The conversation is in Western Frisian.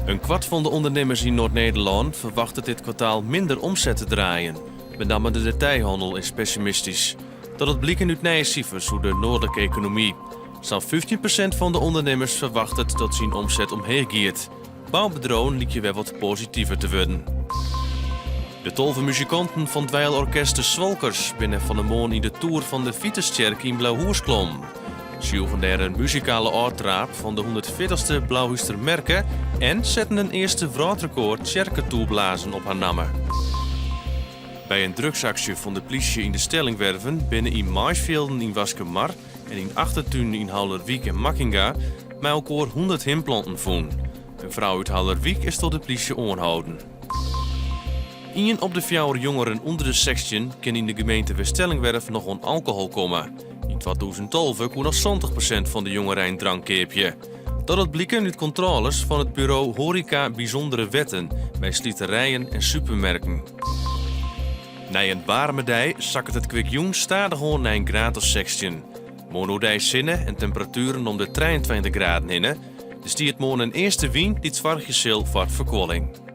In kwart fan de ûndernimmers yn Noard-Nederlân ferwachtet dit kwartaal minder omset te draaien. Benammen de detailhannel is pessimistysk. Dat docht bliken út nije sifers oer de noardlike ekonomy. Sa'n 15% fan de ûndernimmers ferwachtet dat syn omset omheech giet. Boubedriuwen lykje wer wat positiver te wurden. De 12 muzikanten fan dweilorkest De Swalkers binne fan 'e moarn yn de toer fan de Vitustsjerke yn Blauhûs klommen. Se joegen dêr in muzikale ôftraap fan de 140ste Blauhúster Merke en setten in earste wrâldrekôr tsjerketoerblazen op har namme. By in drugsaksje fan de plysje yn de Stellingwerven binne yn maisfjilden yn Waskemar en yn achtertunen yn Haulerwyk en Makkinga mei elkoar 100 himpplanten fûn. In frou út Haulerwyk is troch de plysje oanholden. Ien op de fjouwer jongeren ûnder de 16 kin yn de gemeente Weststellingwerf noch oan alkohol komme. Yn 2012 koe noch 70% fan de jongerein drank keapje. Dat docht bliken út kontrôles fan it buro Horeca Bijzondere Wetten by sliterijen en supermerken. Nei in waarme dei sakket it kwik jûn stadichoan nei in graad of 16. Moarn oerdei sinne en temperatueren om de 23 graden hinne. Der stiet moarn in eastewyn dy't soargje sil foar ferkuolling.